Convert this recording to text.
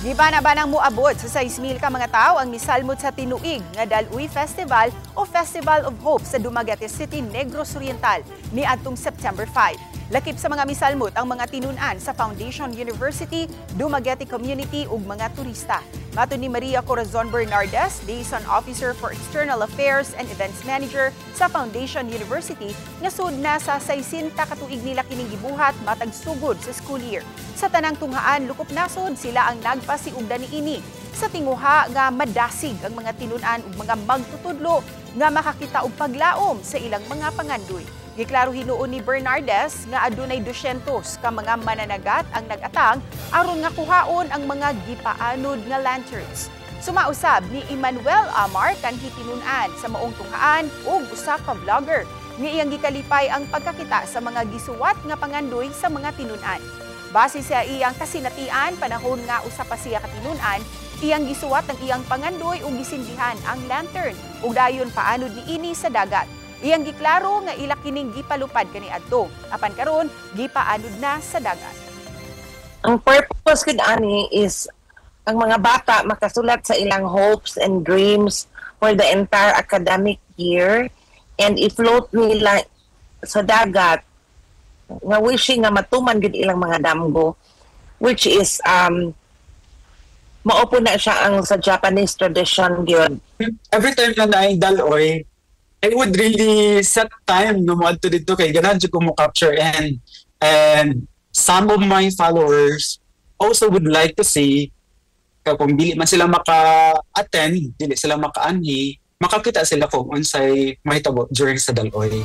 Gibana-banang moabot sa 6,000 ka mga tao ang misalmot sa tinuig nga Daloy Festival o Festival of Hope sa Dumaguete City, Negros Oriental niadtong September 5. Lakip sa mga misalmot ang mga tinun-an sa Foundation University, Dumaguete Community ug mga turista. Matod ni Maria Corazon Bernardes, Liaison Officer for External Affairs and Events Manager sa Foundation University, nga sud na sa 60 ka tuig nila kining gibuhat matag sugod sa school year. Sa tanang tunghaan lokop nasod, sila ang nagpasiugda niini sa tinguha nga madasig ang mga tinun-an ug mga magtutudlo nga makakita og paglaom sa ilang mga pangandoy. Giklaro hinuon ni Bernardes nga adunay 200 ka mga mananagat ang nag-atang aron nga kuhaon ang mga gipaanod nga lanterns. Sumausab ni Emmanuel Amar kanhi tinun-an sa maong tunghaan ug usa ka vlogger nga iyang gikalipay ang pagkakita sa mga gisuwat nga pangandoy sa mga tinun-an. Base sa iyang kasinatian, panahon nga usa pa siya ka tinun-an, iyang gisuwat ang iyang pangandoy ug gisindihan ang lantern ug dayon paanod niini sa dagat. Iyang giklaro nga ila kining gipalupad kaniadto. Apan karon gipaanod na sa dagat. Ang purpose gud ani is ang mga bata makasulat sa ilang hopes and dreams for the entire academic year and i-float nila sa dagat nga wishing nga matuman gid ilang mga damgo, which is mao po na siya ang sa Japanese tradition gyud. Every time na naay daloy, I would really set time no moadto didto kay ganahan jud ko mo capture and some of my followers also would like to see ka kung dili man sila maka-attend, dili sila makaanhi, makakita sila kung unsay mahitabo during sa daloy.